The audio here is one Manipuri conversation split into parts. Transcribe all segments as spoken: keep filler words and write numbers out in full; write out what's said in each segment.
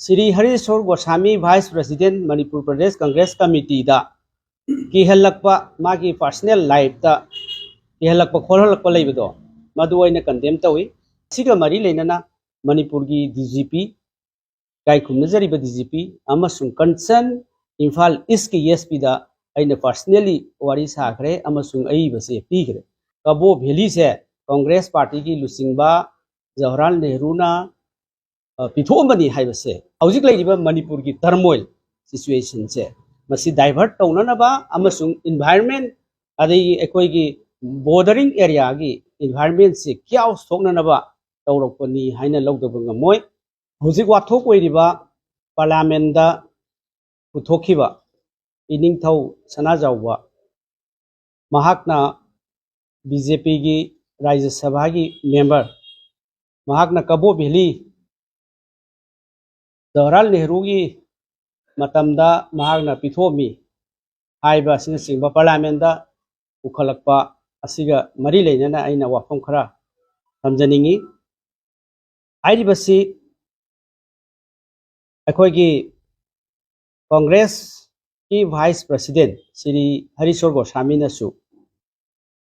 Shri ꯍꯔꯤꯁꯣꯔ ꯒꯣꯁꯥꯃꯤ, Vice President, Manipur Pradesh Congress Committee ꯗ ꯀꯤꯍꯜꯂꯛꯄ, ꯃꯥꯒꯤ personal life ꯇ ꯀꯤꯍꯜꯂꯛꯄ ꯈꯣꯠꯍꯜꯂꯛꯄ ꯂꯩꯕꯗꯣ, ꯃꯗꯨ ꯑꯩꯅ condemn ꯇꯧꯏ꯫ ꯁꯤꯒ ꯃꯔꯤ ꯂꯩꯅꯅ ꯃꯅꯤꯄꯨꯔꯒꯤ D G P, ꯏꯀꯥꯏ ꯈꯨꯝꯅꯖꯔꯤꯕ D G P ꯑꯃꯁꯨꯡ concern ꯏꯝꯐꯥꯜ East ꯀꯤ S P ꯗ ꯑꯩꯅ personally ꯋꯥꯔꯤ ꯁꯥꯈ꯭ꯔꯦ ꯑꯃꯁꯨꯡ ꯑꯏꯕꯁꯦ ꯄꯤꯈ꯭ꯔꯦ꯫ ꯀꯕꯣ Valley ꯁꯦ Congress Party ꯒꯤ ꯂꯨꯆꯤꯡꯕ ꯖꯋꯥꯍꯔꯂꯥꯜ ꯅꯦꯍꯔꯨꯅ, ꯑ, ꯄꯤꯊꯣꯛꯑꯝꯕꯅꯤ ꯍꯥꯏꯕꯁꯦ, ꯍꯧꯖꯤꯛ ꯂꯩꯔꯤꯕ ꯃꯅꯤꯄꯨꯔꯒꯤ turmoil situation ꯁꯦ, ꯃꯁꯤ divert ꯇꯧꯅꯅꯕ ꯑꯃꯁꯨꯡ environment, ꯑꯗꯒꯤ ꯑꯩꯈꯣꯏꯒꯤ bordering area ꯒꯤ environment ꯁꯦ chaos ꯊꯣꯛꯅꯅꯕ ꯇꯧꯔꯛꯄꯅꯤ ꯍꯥꯏꯅ ꯂꯧꯗꯕ ꯉꯝꯃꯣꯏ꯫ ꯍꯧꯖꯤꯛ ꯋꯥꯊꯣꯛ ꯑꯣꯏꯔꯤꯕ Parliament ꯗ ꯄꯨꯊꯣꯛꯈꯤꯕ ꯏꯅꯤꯡꯊꯧ ꯁꯅꯥꯖꯥꯎꯕ, ꯃꯍꯥꯛꯅ B J P ꯒꯤ ꯔꯥꯖ꯭ꯌ ꯁꯚꯥꯒꯤ member, ꯃꯍꯥꯛꯅ ꯀꯕꯣ Valley ꯖꯋꯥꯍꯔꯂꯥꯜ ꯅꯦꯍꯔꯨꯒꯤ ꯃꯇꯝꯗ ꯃꯍꯥꯛꯅ ꯄꯤꯊꯣꯛꯑꯝꯃꯤ ꯍꯥꯏꯕ ꯑꯁꯤꯅꯆꯤꯡꯕ Parliament ꯗ ꯄꯨꯈꯠꯂꯛꯄ ꯑꯁꯤꯒ ꯃꯔꯤ ꯂꯩꯅꯅ ꯑꯩꯅ ꯋꯥꯐꯝ ꯈꯔ ꯊꯝꯖꯅꯤꯡꯏ꯫ ꯍꯥꯏꯔꯤꯕꯁꯤ ꯑꯩꯈꯣꯏꯒꯤ Congress ꯀꯤ Vice President ꯁ꯭ꯔꯤ ꯍꯔꯤꯁꯣꯔ ꯒꯣꯁꯥꯃꯤꯅꯁꯨ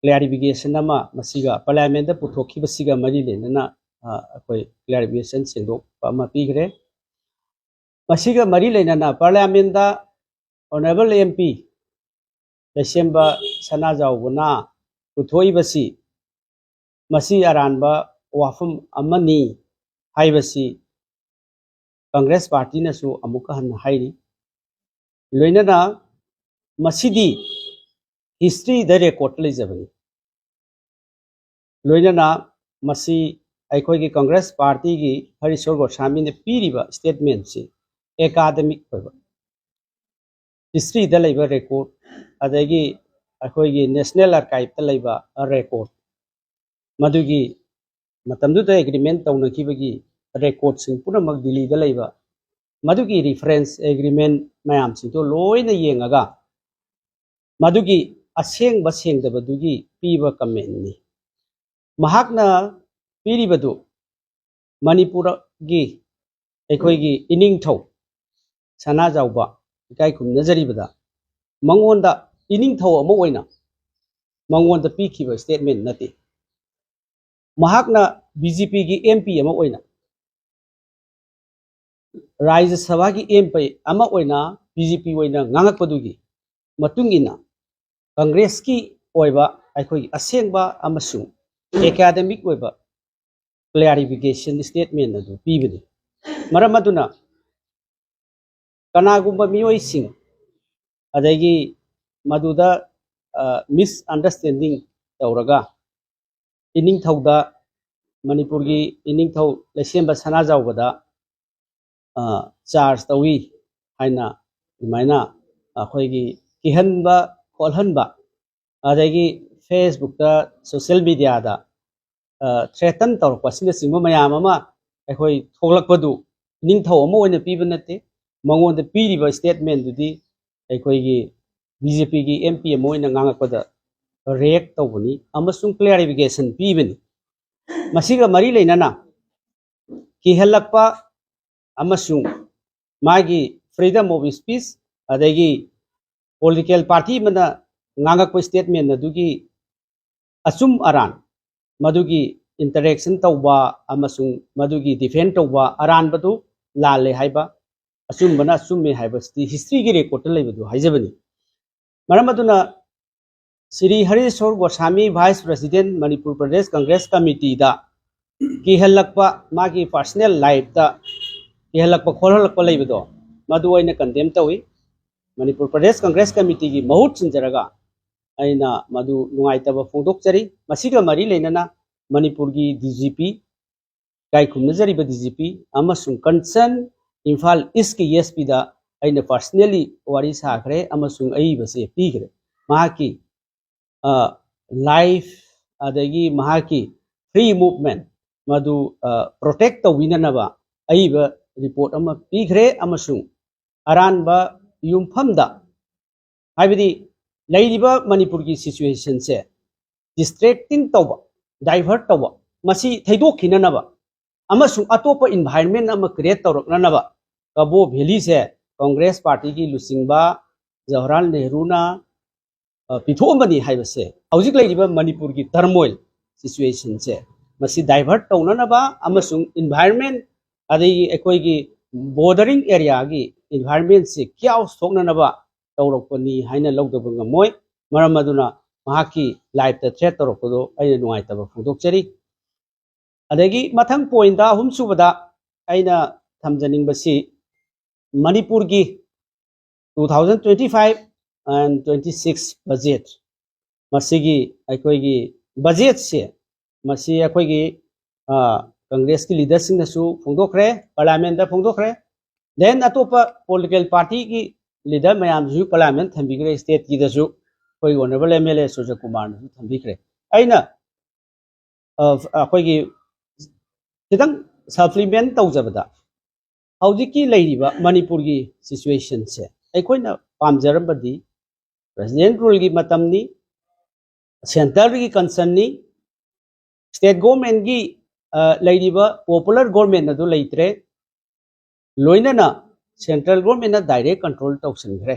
clarification ꯑꯃ ꯃꯁꯤꯒ Parliament ꯗ ꯄꯨꯊꯣꯛꯈꯤꯕꯁꯤꯒ ꯃꯔꯤ ꯂꯩꯅꯅ, ꯑ, ꯑꯩꯈꯣꯏ clarification ꯁꯦꯡꯗꯣꯛꯄ ꯑꯃ ꯄꯤꯈ꯭ꯔꯦ꯫ ꯃꯁꯤꯒ ꯃꯔꯤ ꯂꯩꯅꯅ Parliament ꯗ Honourable M P ꯂꯩꯁꯦꯝꯕ ꯁꯅꯥꯖꯥꯎꯕꯅ ꯄꯨꯊꯣꯛꯏꯕꯁꯤ ꯃꯁꯤ ꯑꯔꯥꯟꯕ ꯋꯥꯐꯝ ꯑꯃꯅꯤ ꯍꯥꯏꯕꯁꯤ Congress Party ꯅꯁꯨ ꯑꯃꯨꯛꯀ ꯍꯟꯅ ꯍꯥꯏꯔꯤ꯫ ꯂꯣꯏꯅꯅ ꯃꯁꯤꯗꯤ history ꯗ record ꯂꯩꯖꯕꯅꯤ꯫ ꯂꯣꯏꯅꯅ ꯃꯁꯤ ꯑꯩꯈꯣꯏꯒꯤ Congress Party ꯒꯤ ꯍꯔꯤꯁꯣꯔ ꯒꯣꯁꯥꯃꯤꯅ ꯄꯤꯔꯤꯕ statement ꯁꯤ academic ꯑꯣꯏꯕ, history ꯗ ꯂꯩꯕ record, ꯑꯗꯒꯤ ꯑꯩꯈꯣꯏꯒꯤ National Archive ꯇ ꯂꯩꯕ record, ꯃꯗꯨꯒꯤ ꯃꯇꯝꯗꯨꯗ agreement ꯇꯧꯅꯈꯤꯕꯒꯤ record ꯁꯤꯡ ꯄꯨꯝꯅꯃꯛ ꯗꯤꯜꯂꯤꯗ ꯂꯩꯕ, ꯃꯗꯨꯒꯤ reference agreement ꯃꯌꯥꯝꯁꯤꯡꯗꯣ ꯂꯣꯏꯅ ꯌꯦꯡꯉꯒ ꯃꯗꯨꯒꯤ ꯑꯁꯦꯡꯕ ꯁꯦꯡꯗꯕꯗꯨꯒꯤ ꯄꯤꯕ comment ꯅꯤ꯫ ꯃꯍꯥꯛꯅ ꯄꯤꯔꯤꯕꯗꯨ ꯃꯅꯤꯄꯨꯔꯒꯤ ꯑꯩꯈꯣꯏꯒꯤ ꯏꯅꯤꯡꯊꯧ ꯁꯅꯥꯖꯥꯎꯕ ꯏꯀꯥꯏ ꯈꯨꯝꯅꯖꯔꯤꯕꯗ ꯃꯉꯣꯟꯗ ꯏꯅꯤꯡꯊꯧ ꯑꯃ ꯑꯣꯏꯅ ꯃꯉꯣꯟꯗ ꯄꯤꯈꯤꯕ statement ꯅꯠꯇꯦ꯫ ꯃꯍꯥꯛꯅ BJP ꯒꯤ MP ꯑꯃ ꯑꯣꯏꯅ, ꯔꯥꯖ꯭ꯌ ꯁꯚꯥꯒꯤ MP ꯑꯃ ꯑꯣꯏꯅ BJP ꯑꯣꯏꯅ ꯉꯥꯡꯉꯛꯄꯗꯨꯒꯤ ꯃꯇꯨꯡ ꯏꯟꯅ ꯀꯪꯒ꯭ꯔꯦꯁꯀꯤ ꯑꯣꯏꯕ ꯑꯩꯈꯣꯏꯒꯤ ꯑꯁꯦꯡꯕ ꯑꯃꯁꯨꯡ academic ꯑꯣꯏꯕ clarification statement ꯑꯗꯨ ꯄꯤꯕꯅꯤ꯫ ꯃꯔꯝ ꯑꯗꯨꯅ ꯀꯅꯥꯒꯨꯝꯕ ꯃꯤꯑꯣꯏꯁꯤꯡ ꯑꯗꯒꯤ ꯃꯗꯨꯗ, ꯑ, misunderstanding ꯇꯧꯔꯒ ꯏꯅꯤꯡꯊꯧꯗ, ꯃꯅꯤꯄꯨꯔꯒꯤ ꯏꯅꯤꯡꯊꯧ ꯂꯩꯁꯦꯝꯕ ꯁꯅꯥꯖꯥꯎꯕꯗ, ꯑ, charge ꯇꯧꯏ ꯍꯥꯏꯅ ꯑꯗꯨꯃꯥꯏꯅ ꯑꯩꯈꯣꯏꯒꯤ ꯀꯤꯍꯟꯕ ꯈꯣꯠꯍꯟꯕ, ꯑꯗꯒꯤ Facebook ꯇ, social media ꯗ, ꯑ, threaten ꯇꯧꯔꯛꯄ ꯑꯁꯤꯅꯆꯤꯡꯕ ꯃꯌꯥꯝ ꯑꯃ ꯑꯩꯈꯣꯏ ꯊꯣꯛꯂꯛꯄꯗꯨ ꯏꯅꯤꯡꯊꯧ ꯑꯃ ꯑꯣꯏꯅ ꯄꯤꯕ ꯅꯠꯇꯦ꯫ ꯃꯉꯣꯟꯗ ꯄꯤꯔꯤꯕ statement ꯗꯨꯗꯤ ꯑꯩꯈꯣꯏꯒꯤ BJP ꯒꯤ MP ꯑꯃ ꯑꯣꯏꯅ ꯉꯥꯡꯉꯛꯄꯗ react ꯇꯧꯕꯅꯤ ꯑꯃꯁꯨꯡ clarification ꯄꯤꯕꯅꯤ꯫ ꯃꯁꯤꯒ ꯃꯔꯤ ꯂꯩꯅꯅ ꯀꯤꯍꯜꯂꯛꯄ ꯑꯃꯁꯨꯡ ꯃꯥꯒꯤ freedom of speech, ꯑꯗꯒꯤ political party ꯑꯃꯅ ꯉꯥꯡꯉꯛꯄ statement ꯑꯗꯨꯒꯤ ꯑꯆꯨꯝ ꯑꯔꯥꯟ, ꯃꯗꯨꯒꯤ interaction ꯇꯧꯕ ꯑꯃꯁꯨꯡ ꯃꯗꯨꯒꯤ defend ꯇꯧꯕ ꯑꯔꯥꯟꯕꯗꯨ ꯂꯥꯜꯂꯦ ꯍꯥꯏꯕ, ꯑꯆꯨꯝꯕꯅ ꯑꯆꯨꯝꯃꯦ ꯍꯥꯏꯕꯁꯤꯗꯤ history ꯒꯤ record ꯇ ꯂꯩꯕꯗꯨ ꯍꯥꯏꯖꯕꯅꯤ꯫ ꯃꯔꯝ ꯑꯗꯨꯅ Shri ꯍꯔꯤꯁꯣꯔ ꯒꯣꯁꯥꯃꯤ, Vice President, Manipur Pradesh Congress Committee ꯗ ꯀꯤꯍꯜꯂꯛꯄ, ꯃꯥꯒꯤ personal life ꯇ ꯀꯤꯍꯜꯂꯛꯄ ꯈꯣꯠꯍꯜꯂꯛꯄ ꯂꯩꯕꯗꯣ, ꯃꯗꯨ ꯑꯩꯅ condemn ꯇꯧꯏ꯫ Manipur Pradesh Congress Committee ꯒꯤ ꯃꯍꯨꯠ ꯁꯤꯟꯖꯔꯒ ꯑꯩꯅ ꯃꯗꯨ ꯅꯨꯡꯉꯥꯏꯇꯕ ꯐꯣꯡꯗꯣꯛꯆꯔꯤ꯫ ꯃꯁꯤꯒ ꯃꯔꯤ ꯂꯩꯅꯅ ꯃꯅꯤꯄꯨꯔꯒꯤ DGP, ꯏꯀꯥꯏ ꯈꯨꯝꯅꯖꯔꯤꯕ DGP ꯑꯃꯁꯨꯡ concern ꯏꯝꯐꯥꯜ East ꯀꯤ SP ꯗ ꯑꯩꯅ personally ꯋꯥꯔꯤ ꯁꯥꯈ꯭ꯔꯦ ꯑꯃꯁꯨꯡ ꯑꯏꯕꯁꯦ ꯄꯤꯈ꯭ꯔꯦ꯫ ꯃꯍꯥꯛꯀꯤ, ꯑ, life ꯑꯗꯒꯤ ꯃꯍꯥꯛꯀꯤ free movement ꯃꯗꯨ, ꯑ, protect ꯇꯧꯕꯤꯅꯅꯕ ꯑꯏꯕ report ꯑꯃ ꯄꯤꯈ꯭ꯔꯦ ꯑꯃꯁꯨꯡ ꯑꯔꯥꯟꯕ ꯌꯨꯝꯐꯝꯗ, ꯍꯥꯏꯕꯗꯤ ꯂꯩꯔꯤꯕ ꯃꯅꯤꯄꯨꯔꯒꯤ situation ꯁꯦ distracting ꯇꯧꯕ, divert ꯇꯧꯕ, ꯃꯁꯤ ꯊꯩꯗꯣꯛꯈꯤꯅꯅꯕ ꯑꯃꯁꯨꯡ ꯑꯇꯣꯞꯄ environment ꯑꯃ create ꯇꯧꯔꯛꯅꯅꯕ ꯀꯕꯣ ꯚꯦꯂꯤꯁꯦ ꯀꯪꯒ꯭ꯔꯦꯁ ꯄꯥꯔꯇꯤꯒꯤ ꯂꯨꯆꯤꯡꯕ ꯖꯋꯥꯍꯔꯂꯥꯜ ꯅꯦꯍꯔꯨꯅ, ꯑ, ꯄꯤꯊꯣꯛꯑꯝꯕꯅꯤ ꯍꯥꯏꯕꯁꯦ ꯍꯧꯖꯤꯛ ꯂꯩꯔꯤꯕ ꯃꯅꯤꯄꯨꯔꯒꯤ turmoil situationꯁꯦ ꯃꯁꯤ divert ꯇꯧꯅꯅꯕ ꯑꯃꯁꯨꯡ environment ꯑꯗꯒꯤ ꯑꯩꯈꯣꯏꯒꯤ bordering areaꯒꯤ environmentꯁꯦ chaos ꯊꯣꯛꯅꯅꯕ ꯇꯧꯔꯛꯄꯅꯤ ꯍꯥꯏꯅ ꯂꯧꯗꯕ ꯉꯝꯃꯣꯏ꯫ ꯃꯔꯝ ꯑꯗꯨꯅ ꯃꯍꯥꯛꯀꯤ lifeꯇ threat ꯇꯧꯔꯛꯄꯗꯣ ꯑꯩꯅ ꯅꯨꯡꯉꯥꯏꯇꯕ ꯐꯣꯡꯗꯣꯛꯆꯔꯤ꯫ ꯑꯗꯒꯤ ꯃꯊꯪ pointꯇ ꯑꯍꯨꯝꯁꯨꯕꯗ ꯑꯩꯅ ꯊꯝꯖꯅꯤꯡꯕꯁꯤ ꯃꯅꯤꯄꯨꯔꯒꯤ two thousand twenty five and twenty six budget ꯃꯁꯤꯒꯤ ꯑꯩꯈꯣꯏꯒꯤ budgetꯁꯦ ꯃꯁꯤ ꯑꯩꯈꯣꯏꯒꯤ, ꯑ, ꯀꯪꯒ꯭ꯔꯦꯁꯀꯤ leaderꯁꯤꯡꯅꯁꯨ ꯐꯣꯡꯗꯣꯛꯈ꯭ꯔꯦ, parliamentꯇ ꯐꯣꯡꯗꯣꯛꯈ꯭ꯔꯦ, then ꯑꯇꯣꯞꯄ political partyꯒꯤ leader ꯃꯌꯥꯝꯁꯤꯁꯨ parliament ꯊꯝꯕꯤꯈ꯭ꯔꯦ, stateꯀꯤꯗꯁꯨ ꯑꯩꯈꯣꯏ honourable MLA ꯁꯨꯔꯖꯀꯨꯃꯥꯔꯅꯁꯨ ꯊꯝꯕꯤꯈ꯭ꯔꯦ꯫ ꯑꯩꯅ, ꯑ, ꯑꯩꯈꯣꯏꯒꯤ ꯈꯤꯇꯪ supplement ꯇꯧꯖꯕꯗ ꯍꯧꯖꯤꯛꯀꯤ ꯂꯩꯔꯤꯕ ꯃꯅꯤꯄꯨꯔꯒꯤ situationꯁꯦ ꯑꯩꯈꯣꯏꯅ ꯄꯥꯝꯖꯔꯝꯕꯗꯤ president ruleꯒꯤ ꯃꯇꯝꯅꯤ, centreꯒꯤ concernꯅꯤ, state governmentꯒꯤ, ꯑ, ꯂꯩꯔꯤꯕ popular government ꯑꯗꯨ ꯂꯩꯇ꯭ꯔꯦ, ꯂꯣꯏꯅꯅ central governmentꯅ direct control ꯇꯧꯁꯤꯟꯈ꯭ꯔꯦ,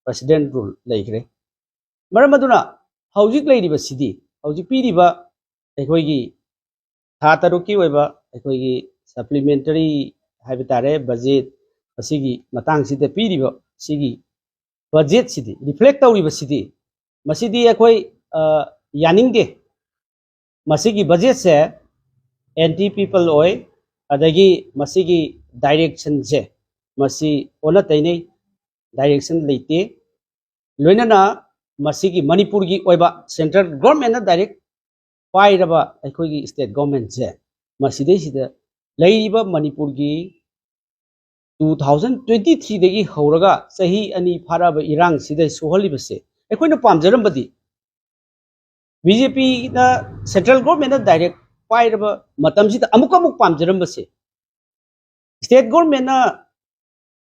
president rule ꯂꯩꯈ꯭ꯔꯦ꯫ ꯃꯔꯝ ꯑꯗꯨꯅ ꯍꯧꯖꯤꯛ ꯂꯩꯔꯤꯕꯁꯤꯗꯤ, ꯍꯧꯖꯤꯛ ꯄꯤꯔꯤꯕ ꯑꯩꯈꯣꯏꯒꯤ ꯊꯥ ꯇꯔꯨꯛꯀꯤ ꯑꯣꯏꯕ ꯑꯩꯈꯣꯏꯒꯤ supplementary ꯍꯥꯏꯕ ꯇꯥꯔꯦ budget, ꯑꯁꯤꯒꯤ ꯃꯇꯥꯡꯁꯤꯗ ꯄꯤꯔꯤꯕ ꯁꯤꯒꯤ budgetꯁꯤꯗꯤ, reflect ꯇꯧꯔꯤꯕꯁꯤꯗꯤ, ꯃꯁꯤꯗꯤ ꯑꯩꯈꯣꯏ, ꯑ, ꯌꯥꯅꯤꯡꯗꯦ꯫ ꯃꯁꯤꯒꯤ budgetꯁꯦ anti people ꯑꯣꯏ, ꯑꯗꯒꯤ ꯃꯁꯤꯒꯤ directionꯁꯦ ꯃꯁꯤ ꯑꯣꯟꯅ ꯇꯩꯅꯩ, direction ꯂꯩꯇꯦ꯫ ꯂꯣꯏꯅꯅ ꯃꯁꯤꯒꯤ ꯃꯅꯤꯄꯨꯔꯒꯤ ꯑꯣꯏꯕ central governmentꯅ direct ꯄꯥꯏꯔꯕ ꯑꯩꯈꯣꯏꯒꯤ state governmentꯁꯦ ꯃꯁꯤꯗꯩꯁꯤꯗ ꯂꯩꯔꯤꯕ ꯃꯅꯤꯄꯨꯔꯒꯤ two thousand twenty threeꯗꯒꯤ ꯍꯧꯔꯒ ꯆꯍꯤ ꯑꯅꯤ ꯐꯥꯔꯛꯑꯕ ꯏꯔꯥꯡꯁꯤꯗ ꯁꯣꯛꯍꯜꯂꯤꯕꯁꯦ ꯑꯩꯈꯣꯏꯅ ꯄꯥꯝꯖꯔꯝꯕꯗꯤ BJPꯅ central governmentꯅ direct ꯄꯥꯏꯔꯕ ꯃꯇꯝꯁꯤꯗ ꯑꯃꯨꯛ ꯑꯃꯨꯛ ꯄꯥꯝꯖꯔꯝꯕꯁꯦ state governmentꯅ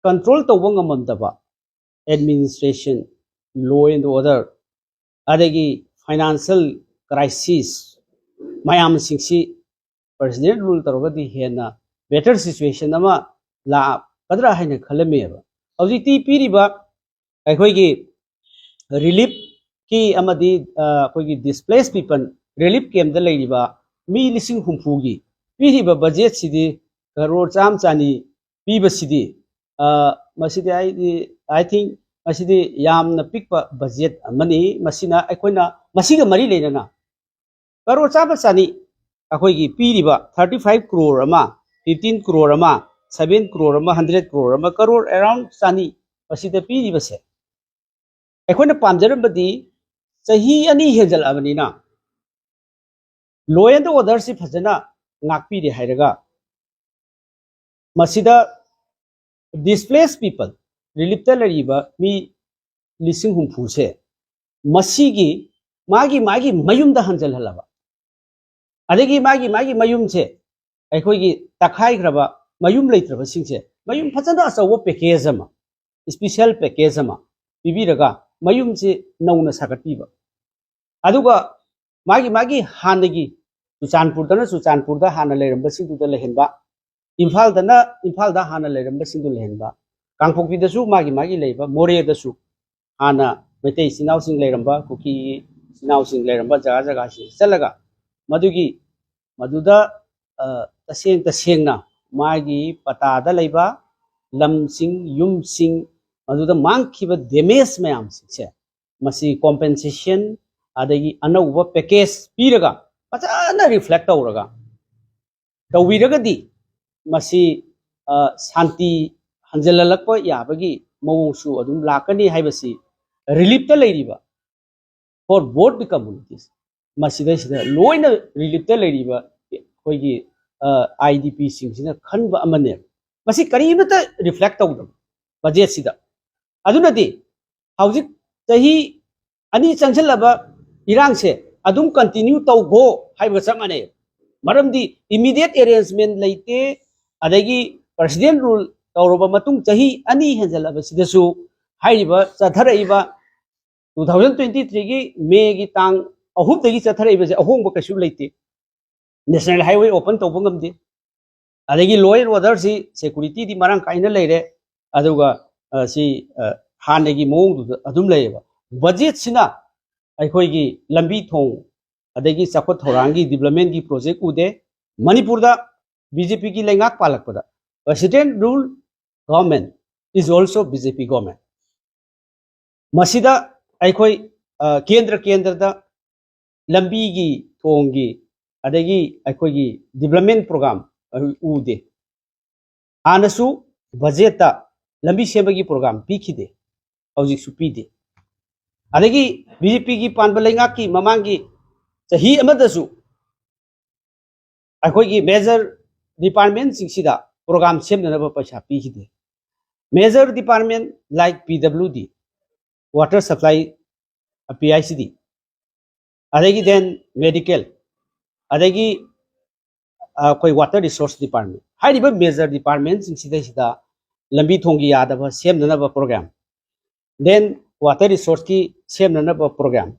control ꯇꯧꯕ ꯉꯝꯃꯝꯗꯕ administration, law and order, ꯑꯗꯒꯤ financial crisis ꯃꯌꯥꯝꯁꯤꯡꯁꯤ ꯄ꯭ꯔꯦꯁꯤꯗꯦꯟ ꯔꯨꯜ ꯇꯧꯔꯒꯗꯤ ꯍꯦꯟꯅ ꯕꯦꯇꯔ ꯁꯤꯆꯨꯋꯦꯁꯟ ꯑꯃ ꯂꯥꯛꯀꯗ꯭ꯔꯥ ꯍꯥꯏꯅ ꯈꯜꯂꯝꯃꯦꯕ꯫ ꯍꯧꯖꯤꯛꯇꯤ ꯄꯤꯔꯤꯕ ꯑꯩꯈꯣꯏꯒꯤ ꯔꯤꯂꯤꯞꯀꯤ ꯑꯃꯗꯤ ꯑ, ꯑꯩꯈꯣꯏꯒꯤ ꯗꯤꯁꯄ꯭ꯂꯦꯁ ꯄꯤꯄꯜ ꯔꯤꯂꯤꯞ ꯀꯦꯝꯗ ꯂꯩꯔꯤꯕ ꯃꯤ ꯂꯤꯁꯤꯡ ꯍꯨꯝꯐꯨꯒꯤ ꯄꯤꯔꯤꯕ ꯕꯖꯦꯠꯁꯤꯗꯤ ꯀꯔꯣꯔ ꯆꯥꯝꯃ ꯆꯅꯤ ꯄꯤꯕꯁꯤꯗꯤ ꯑ, ꯃꯁꯤꯗꯤ ꯑꯩꯗꯤ I think ꯃꯁꯤꯗꯤ ꯌꯥꯝꯅ ꯄꯤꯛꯄ ꯕꯖꯦꯠ ꯑꯃꯅꯤ꯫ ꯃꯁꯤꯅ ꯑꯩꯈꯣꯏꯅ ꯃꯁꯤꯒ ꯃꯔꯤ ꯂꯩꯅꯅ ꯀꯔꯣꯔ ꯆꯥꯝꯃ ꯆꯅꯤ ꯑꯩꯈꯣꯏꯒꯤ ꯄꯤꯔꯤꯕ ꯊꯥꯔꯇꯤ ꯐꯥꯏꯚ ꯀ꯭ꯔꯣꯔ ꯑꯃ, ꯐꯤꯐꯇꯤꯟ ꯀ꯭ꯔꯣꯔ ꯑꯃ, ꯁꯚꯦꯟ ꯀ꯭ꯔꯣꯔ ꯑꯃ, ꯍꯟꯗ꯭ꯔꯦꯠ ꯀ꯭ꯔꯣꯔ ꯑꯃ, ꯀꯔꯣꯔ ꯑꯦꯔꯥꯎꯟ ꯆꯅꯤ ꯃꯁꯤꯗ ꯄꯤꯔꯤꯕꯁꯦ ꯑꯩꯈꯣꯏꯅ ꯄꯥꯝꯖꯔꯝꯕꯗꯤ ꯆꯍꯤ ꯑꯅꯤ ꯍꯦꯟꯖꯜꯂꯛꯑꯕꯅꯤꯅ law and orderꯁꯤ ꯐꯖꯅ ꯉꯥꯛꯄꯤꯔꯦ ꯍꯥꯏꯔꯒ ꯃꯁꯤꯗ ꯗꯤꯁꯄ꯭ꯂꯦꯁ ꯄꯤꯄꯜ ꯔꯤꯂꯤꯞꯇ ꯂꯩꯔꯤꯕ ꯃꯤ ꯂꯤꯁꯤꯡ ꯍꯨꯝꯐꯨꯁꯦ ꯃꯁꯤꯒꯤ ꯃꯥꯒꯤ ꯃꯥꯒꯤ ꯃꯌꯨꯝꯗ ꯍꯟꯖꯜꯍꯜꯂꯕ ꯑꯗꯒꯤ ꯃꯥꯒꯤ ꯃꯥꯒꯤ ꯃꯌꯨꯝꯁꯦ ꯑꯩꯈꯣꯏꯒꯤ ꯇꯛꯈꯥꯏꯈ꯭ꯔꯕ ꯃꯌꯨꯝ ꯂꯩꯇ꯭ꯔꯕꯁꯤꯡꯁꯦ ꯃꯌꯨꯝ ꯐꯖꯅ ꯑꯆꯧꯕ ꯄꯦꯀꯦꯖ ꯑꯃ ꯏꯁꯄꯤꯁꯦꯜ ꯄꯦꯀꯦꯖ ꯑꯃ ꯄꯤꯕꯤꯔꯒ ꯃꯌꯨꯝꯁꯤ ꯅꯧꯅ ꯁꯥꯒꯠꯄꯤꯕ ꯑꯗꯨꯒ ꯃꯥꯒꯤ ꯃꯥꯒꯤ ꯍꯥꯟꯅꯒꯤ ꯆꯨꯔꯆꯥꯟꯄꯨꯔꯗꯅ ꯆꯨꯔꯆꯥꯟꯄꯨꯔꯗ ꯍꯥꯟꯅ ꯂꯩꯔꯝꯕꯁꯤꯡꯗꯨꯗ ꯂꯩꯍꯟꯕ ꯏꯝꯐꯥꯜꯗꯅ ꯏꯝꯐꯥꯜꯗ ꯍꯥꯟꯅ ꯂꯩꯔꯝꯕꯁꯤꯡꯗꯨ ꯂꯩꯍꯟꯕ ꯀꯥꯡꯄꯣꯛꯄꯤꯗꯁꯨ ꯃꯥꯒꯤ ꯃꯥꯒꯤ ꯂꯩꯕ ꯃꯣꯔꯦꯗꯁꯨ ꯍꯥꯟꯅ ꯃꯩꯇꯩ ꯏꯆꯤꯟ ꯏꯅꯥꯎꯁꯤꯡ ꯂꯩꯔꯝꯕ ꯀꯨꯀꯤ ꯏꯆꯤꯟ ꯏꯅꯥꯎꯁꯤꯡ ꯂꯩꯔꯝꯕ ꯖꯒꯥ ꯖꯒꯥꯁꯤ ꯆꯠꯂꯒ ꯃꯗꯨꯒꯤ ꯃꯗꯨꯗ ꯇꯁꯦꯡ ꯇꯁꯦꯡꯅ ꯃꯥꯒꯤ ꯄꯇꯥꯗ ꯂꯩꯕ ꯂꯝꯁꯤꯡ ꯌꯨꯝꯁꯤꯡ ꯃꯗꯨꯗ ꯃꯥꯡꯈꯤꯕ ꯗꯦꯃꯦꯖ ꯃꯌꯥꯝꯁꯤꯡꯁꯦ ꯃꯁꯤ ꯀꯣꯝꯄꯦꯟꯁꯦꯁꯟ ꯑꯗꯒꯤ ꯑꯅꯧꯕ ꯄꯦꯀꯦꯖ ꯄꯤꯔꯒ ꯐꯖꯅ ꯔꯤꯐ꯭ꯂꯦꯛ ꯇꯧꯔꯒ ꯇꯧꯕꯤꯔꯒꯗꯤ ꯃꯁꯤ ꯁꯥꯟꯇꯤ ꯍꯟꯖꯤꯜꯍꯜꯂꯛꯄ ꯌꯥꯕꯒꯤ ꯃꯑꯣꯡꯁꯨ ꯑꯗꯨꯝ ꯂꯥꯛꯀꯅꯤ ꯍꯥꯏꯕꯁꯤ ꯔꯤꯂꯤꯞꯇ ꯂꯩꯔꯤꯕ for both the communities ꯃꯁꯤꯗꯩꯁꯤꯗ ꯂꯣꯏꯅ ꯔꯤꯂꯤꯞꯇ ꯂꯩꯔꯤꯕ ꯑꯩꯈꯣꯏꯒꯤ ꯑꯥꯏ ꯗꯤ ꯄꯤꯁꯤꯡꯁꯤꯅ ꯈꯟꯕ ꯑꯃꯅꯦꯕ꯫ ꯃꯁꯤ ꯀꯔꯤꯃꯠꯇ ꯔꯤꯐ꯭ꯂꯦꯛ ꯇꯧꯗꯕ ꯕꯖꯦꯠꯁꯤꯗ꯫ ꯑꯗꯨꯅꯗꯤ ꯍꯧꯖꯤꯛ ꯆꯍꯤ ꯑꯅꯤ ꯆꯪꯁꯤꯜꯂꯕ ꯏꯔꯥꯡꯁꯦ ꯑꯗꯨꯝ ꯀꯟꯇꯤꯅ꯭ꯌꯨ ꯇꯧꯈꯣ ꯍꯥꯏꯕꯒ ꯆꯞ ꯃꯥꯟꯅꯩ꯫ ꯃꯔꯝꯗꯤ ꯏꯃꯤꯗꯤꯌꯦꯠ ꯑꯦꯔꯦꯟꯖꯃꯦꯟ ꯂꯩꯇꯦ꯫ ꯑꯗꯒꯤ ꯄ꯭ꯔꯦꯁꯤꯗꯦꯟ ꯔꯨꯜ ꯇꯧꯔꯕ ꯃꯇꯨꯡ ꯆꯍꯤ ꯑꯅꯤ ꯍꯦꯟꯖꯜꯂꯕꯁꯤꯗꯁꯨ ꯍꯥꯏꯔꯤꯕ ꯆꯠꯊꯔꯛꯏꯕ two thousand twenty three ꯒꯤ ꯃꯦꯒꯤ ꯇꯥꯡ ꯑꯍꯨꯝꯗꯒꯤ ꯆꯠꯊꯔꯛꯏꯕꯁꯦ ꯑꯍꯣꯡꯕ ꯀꯩꯁꯨ ꯂꯩꯇꯦ꯫ National highway open ꯇꯧꯕ ꯉꯝꯗꯦ꯫ ꯑꯗꯒꯤ law and order ꯁꯤ, security ꯗꯤ ꯃꯔꯥꯡ ꯀꯥꯏꯅ ꯂꯩꯔꯦ꯫ ꯑꯗꯨꯒ, ꯑ, ꯁꯤ, ꯑ, ꯍꯥꯟꯅꯒꯤ ꯃꯑꯣꯡꯗꯨꯗ ꯑꯗꯨꯝ ꯂꯩꯌꯦꯕ꯫ Budget ꯁꯤꯅ ꯑꯩꯈꯣꯏꯒꯤ ꯂꯝꯕꯤ ꯊꯣꯡ, ꯑꯗꯒꯤ ꯆꯥꯎꯈꯠ ꯊꯧꯔꯥꯡꯒꯤ, development ꯀꯤ project ꯎꯗꯦ꯫ ꯃꯅꯤꯄꯨꯔꯗ B J P ꯒꯤ ꯂꯩꯉꯥꯛ ꯄꯥꯜꯂꯛꯄꯗ, President rule government is also B J P government꯫ ꯃꯁꯤꯗ ꯑꯩꯈꯣꯏ, ꯑ, ꯀꯦꯟꯗ꯭ꯔ ꯀꯦꯟꯗ꯭ꯔꯗ ꯂꯝꯕꯤꯒꯤ, ꯊꯣꯡꯒꯤ, ꯑꯗꯒꯤ ꯑꯩꯈꯣꯏꯒꯤ development program ꯑꯗꯨ ꯎꯗꯦ꯫ ꯍꯥꯟꯅꯁꯨ budget ꯇ ꯂꯝꯕꯤ ꯁꯦꯝꯕꯒꯤ program ꯄꯤꯈꯤꯗꯦ, ꯍꯧꯖꯤꯛꯁꯨ ꯄꯤꯗꯦ꯫ ꯑꯗꯒꯤ B J P ꯒꯤ ꯄꯥꯟꯕ ꯂꯩꯉꯥꯛꯀꯤ ꯃꯃꯥꯡꯒꯤ ꯆꯍꯤ ꯑꯃꯗꯁꯨ ꯑꯩꯈꯣꯏꯒꯤ major department ꯁꯤꯡꯁꯤꯗ program ꯁꯦꯝꯅꯅꯕ ꯄꯩꯁꯥ ꯄꯤꯈꯤꯗꯦ꯫ Major department like P W D, water supply, P I C D, ꯑꯗꯒꯤ then medical, ꯑꯗꯒꯤ, ꯑ, ꯑꯩꯈꯣꯏ water resource department, ꯍꯥꯏꯔꯤꯕ major department ꯁꯤꯡꯁꯤꯗꯩꯁꯤꯗ ꯂꯝꯕꯤ ꯊꯣꯡꯒꯤ ꯌꯥꯗꯕ ꯁꯦꯝꯅꯅꯕ program, then water resource ꯀꯤ ꯁꯦꯝꯅꯅꯕ program,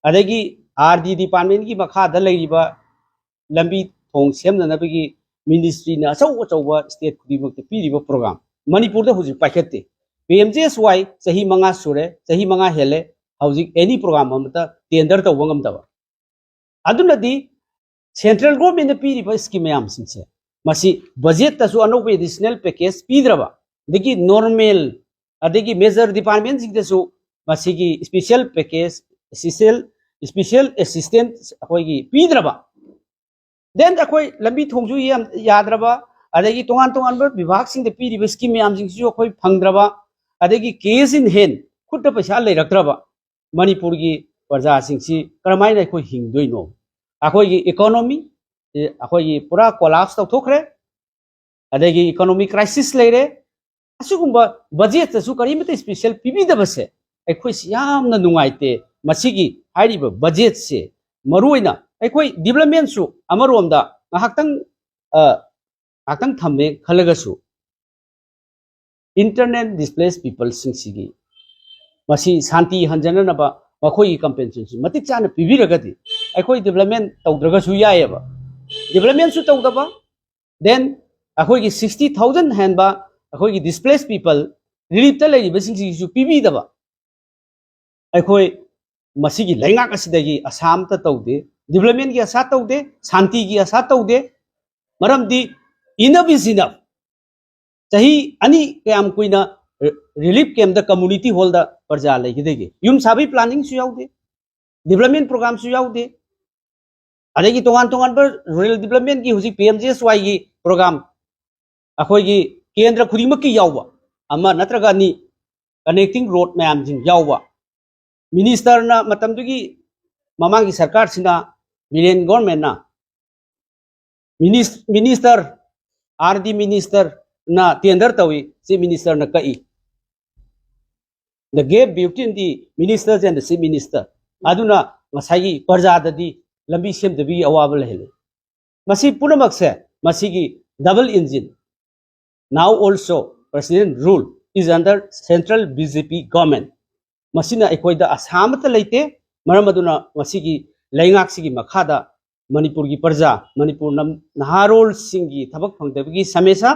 ꯑꯗꯒꯤ R D department ꯀꯤ ꯃꯈꯥꯗ ꯂꯩꯔꯤꯕ ꯂꯝꯕꯤ ꯊꯣꯡ ꯁꯦꯝꯅꯅꯕꯒꯤ ministry ꯅ ꯑꯆꯧ ꯑꯆꯧꯕ state ꯈꯨꯗꯤꯡꯃꯛꯇ ꯄꯤꯔꯤꯕ program, ꯃꯅꯤꯄꯨꯔꯗ ꯍꯧꯖꯤꯛ ꯄꯥꯏꯈꯠꯇꯦ꯫ P M G S Y ꯆꯍꯤ ꯃꯉꯥ ꯁꯨꯔꯦ, ꯆꯍꯤ ꯃꯉꯥ ꯍꯦꯜꯂꯦ, ꯍꯧꯖꯤꯛ any program ꯑꯃꯇ tender ꯇꯧꯕ ꯉꯝꯗꯕ꯫ ꯑꯗꯨꯅꯗꯤ central government ꯅ ꯄꯤꯔꯤꯕ scheme ꯃꯌꯥꯝꯁꯤꯡꯁꯦ, ꯃꯁꯤ budget ꯇꯁꯨ ꯑꯅꯧꯕ additional package ꯄꯤꯗ꯭ꯔꯕ, ꯑꯗꯒꯤ normal, ꯑꯗꯒꯤ major department ꯁꯤꯡꯗꯁꯨ ꯃꯁꯤꯒꯤ special package, special, special assistance ꯑꯩꯈꯣꯏꯒꯤ ꯄꯤꯗ꯭ꯔꯕ, then ꯑꯩꯈꯣꯏ ꯂꯝꯕꯤ ꯊꯣꯡꯁꯨ ꯌꯥꯝ ꯌꯥꯗ꯭ꯔꯕ, ꯑꯗꯒꯤ ꯇꯣꯉꯥꯟ ꯇꯣꯉꯥꯟꯕ ꯕꯤꯚꯥꯒꯁꯤꯡꯗ ꯄꯤꯔꯤꯕ scheme ꯃꯌꯥꯝꯁꯤꯡꯁꯤꯁꯨ ꯑꯩꯈꯣꯏ ꯐꯪꯗ꯭ꯔꯕ, ꯑꯗꯒꯤ cash in hand, ꯈꯨꯠꯇ ꯄꯩꯁꯥ ꯂꯩꯔꯛꯇ꯭ꯔꯕ, ꯃꯅꯤꯄꯨꯔꯒꯤ ꯄ꯭ꯔꯖꯥꯁꯤꯡꯁꯤ ꯀꯔꯝꯍꯥꯏꯅ ꯑꯩꯈꯣꯏ ꯍꯤꯡꯗꯣꯏꯅꯣ? ꯑꯩꯈꯣꯏꯒꯤ economy, ꯑꯦ, ꯑꯩꯈꯣꯏꯒꯤ ꯄꯨꯔꯥ collapse ꯇꯧꯊꯣꯛꯈ꯭ꯔꯦ꯫ ꯑꯗꯒꯤ economic crisis ꯂꯩꯔꯦ꯫ ꯑꯁꯤꯒꯨꯝꯕ budget ꯇꯁꯨ ꯀꯔꯤꯃꯠꯇ special ꯄꯤꯕꯤꯗꯕꯁꯦ ꯑꯩꯈꯣꯏꯁꯤ ꯌꯥꯝꯅ ꯅꯨꯡꯉꯥꯏꯇꯦ꯫ ꯃꯁꯤꯒꯤ ꯍꯥꯏꯔꯤꯕ budget ꯁꯦ, ꯃꯔꯨꯑꯣꯏꯅ ꯑꯩꯈꯣꯏ development ꯁꯨ ꯑꯃꯔꯣꯝꯗ ꯉꯥꯏꯍꯥꯛꯇꯪ, ꯑ, ꯉꯥꯏꯍꯥꯛꯇꯪ ꯊꯝꯃꯦ ꯈꯜꯂꯒꯁꯨ, internally displaced people ꯁꯤꯡꯁꯤꯒꯤ ꯃꯁꯤ ꯁꯥꯟꯇꯤ ꯍꯟꯖꯅꯅꯕ ꯃꯈꯣꯏꯒꯤ compensation ꯁꯤ ꯃꯇꯤꯛ ꯆꯥꯅ ꯄꯤꯕꯤꯔꯒꯗꯤ ꯑꯩꯈꯣꯏ development ꯇꯧꯗ꯭ꯔꯒꯁꯨ ꯌꯥꯏꯑꯕ꯫ ꯗꯤꯕ꯭ꯂꯞꯃꯦꯟꯁꯨ ꯇꯧꯗꯕ, ꯗꯦꯟ ꯑꯩꯈꯣꯏꯒꯤ ꯁꯤꯛꯁꯇꯤ ꯊꯥꯎꯖꯟ ꯍꯦꯟꯕ ꯑꯩꯈꯣꯏꯒꯤ ꯗꯤꯁꯄ꯭ꯂꯦꯁ ꯄꯤꯄꯜ ꯔꯤꯂꯤꯞꯇ ꯂꯩꯔꯤꯕꯁꯤꯡꯁꯤꯒꯤꯁꯨ ꯄꯤꯕꯤꯗꯕ꯫ ꯑꯩꯈꯣꯏ ꯃꯁꯤꯒꯤ ꯂꯩꯉꯥꯛ ꯑꯁꯤꯗꯒꯤ ꯑꯁꯥ ꯑꯃꯠꯇ ꯇꯧꯗꯦ, ꯗꯤꯕ꯭ꯂꯞꯃꯦꯟꯒꯤ ꯑꯁꯥ ꯇꯧꯗꯦ, ꯁꯥꯟꯇꯤꯒꯤ ꯑꯁꯥ ꯇꯧꯗꯦ꯫ ꯃꯔꯝꯗꯤ enough is enough꯫ ꯆꯍꯤ ꯑꯅꯤ ꯀꯌꯥꯝ ꯀꯨꯏꯅ ꯔꯤꯂꯤꯞ ꯀꯦꯝꯗ, ꯀꯝꯃꯨꯅꯤꯇꯤ ꯍꯣꯜꯗ ꯄ꯭ꯔꯖꯥ ꯂꯩꯒꯗꯒꯦ? ꯌꯨꯝ ꯁꯥꯕꯒꯤ ꯄ꯭ꯂꯥꯅꯤꯡꯁꯨ ꯌꯥꯎꯗꯦ, ꯗꯤꯕ꯭ꯂꯞꯃꯦꯟ ꯄ꯭ꯔꯣꯒ꯭ꯔꯥꯝꯁꯨ ꯌꯥꯎꯗꯦ꯫ ꯑꯗꯒꯤ ꯇꯣꯉꯥꯟ ꯇꯣꯉꯥꯟꯕ ꯔꯨꯔꯦꯜ ꯗꯤꯕ꯭ꯂꯞꯃꯦꯟꯒꯤ ꯍꯧꯖꯤꯛ ꯄꯤ ꯑꯦꯝ ꯖꯤ ꯑꯦꯁ ꯋꯥꯏꯒꯤ ꯄ꯭ꯔꯣꯒ꯭ꯔꯥꯝ ꯑꯩꯈꯣꯏꯒꯤ ꯀꯦꯟꯗ꯭ꯔ ꯈꯨꯗꯤꯡꯃꯛꯀꯤ ꯌꯥꯎꯕ, ꯑꯃ ꯅꯠꯇ꯭ꯔꯒ ꯑꯅꯤ, ꯀꯅꯦꯛꯇꯤꯡ ꯔꯣꯗ ꯃꯌꯥꯝꯁꯤꯡ ꯌꯥꯎꯕ꯫ ꯃꯤꯅꯤꯁꯇꯔꯅ ꯃꯇꯝꯗꯨꯒꯤ ꯃꯃꯥꯡꯒꯤ ꯁꯔꯀꯥꯔꯁꯤꯅ, ꯕꯤꯔꯦꯟ ꯒꯣꯔꯃꯦꯟꯅ ꯃꯤꯅꯤꯁ-, ꯃꯤꯅꯤꯁꯇꯔ, ꯑꯥꯔ ꯗꯤ ꯃꯤꯅꯤꯁꯇꯔꯅ ꯇꯦꯟꯗꯔ ꯇꯧꯏ, ꯆꯤꯐ ꯃꯤꯅꯤꯁꯇꯔꯅ ꯀꯛꯏ꯫ The gap between the ministers and the chief minister꯫ ꯑꯗꯨꯅ ꯉꯁꯥꯏꯒꯤ ꯄ꯭ꯔꯖꯥꯗꯗꯤ ꯂꯝꯕꯤ ꯁꯦꯝꯗꯕꯒꯤ ꯑꯋꯥꯕ ꯂꯩꯍꯜꯂꯤ꯫ ꯃꯁꯤ ꯄꯨꯝꯅꯃꯛꯁꯦ ꯃꯁꯤꯒꯤ double engine, now also president rule is under central B J P government꯫ ꯃꯁꯤꯅ ꯑꯩꯈꯣꯏꯗ ꯑꯁꯥ ꯑꯃꯠꯇ ꯂꯩꯇꯦ꯫ ꯃꯔꯝ ꯑꯗꯨꯅ ꯃꯁꯤꯒꯤ ꯂꯩꯉꯥꯛꯁꯤꯒꯤ ꯃꯈꯥꯗ ꯃꯅꯤꯄꯨꯔꯒꯤ ꯄ꯭ꯔꯖꯥ, ꯃꯅꯤꯄꯨꯔ ꯅꯝ-, ꯅꯍꯥꯔꯣꯜꯁꯤꯡꯒꯤ ꯊꯕꯛ ꯐꯪꯗꯕꯒꯤ ꯁꯃꯁ꯭ꯌꯥ,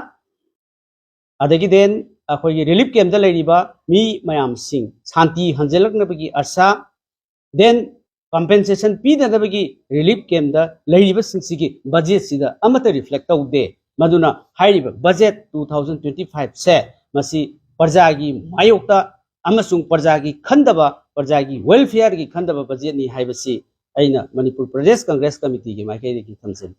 ꯑꯗꯒꯤ ꯗꯦꯟ ꯑꯩꯈꯣꯏꯒꯤ ꯔꯤꯂꯤꯞ ꯀꯦꯝꯗ ꯂꯩꯔꯤꯕ ꯃꯤ ꯃꯌꯥꯝꯁꯤꯡ ꯁꯥꯟꯇꯤ ꯍꯟꯖꯤꯜꯂꯛꯅꯕꯒꯤ ꯑꯁꯥ, ꯗꯦꯟ ꯀꯝꯄꯦꯟꯁꯦꯁꯟ ꯄꯤꯗꯅꯕꯒꯤ ꯔꯤꯂꯤꯞ ꯀꯦꯝꯗ ꯂꯩꯔꯤꯕꯁꯤꯡꯁꯤꯒꯤ ꯕꯖꯦꯠꯁꯤꯗ ꯑꯃꯠꯇ ꯔꯤꯐ꯭ꯂꯦꯛ ꯇꯧꯗꯦ꯫ ꯃꯗꯨꯅ ꯍꯥꯏꯔꯤꯕ ꯕꯖꯦꯠ ꯇꯨ ꯊꯥꯎꯖꯟ ꯇ꯭ꯋꯦꯟꯇꯤ ꯐꯥꯏꯚꯁꯦ ꯃꯁꯤ ꯄ꯭ꯔꯖꯥꯒꯤ ꯃꯥꯌꯣꯛꯇ ꯑꯃꯁꯨꯡ ꯄ꯭ꯔꯖꯥꯒꯤ ꯈꯟꯗꯕ, ꯄ꯭ꯔꯖꯥꯒꯤ ꯋꯦꯜꯐꯤꯌꯔꯒꯤ ꯈꯟꯗꯕ ꯕꯖꯦꯠꯅꯤ ꯍꯥꯏꯕꯁꯤ ꯑꯩꯅ ꯃꯅꯤꯄꯨꯔ ꯄ꯭ꯔꯗꯦꯁ ꯀꯪꯒ꯭ꯔꯦꯁ ꯀꯃꯤꯇꯤꯒꯤ ꯃꯥꯏꯀꯩꯗꯒꯤ ꯊꯝꯖꯔꯤ꯫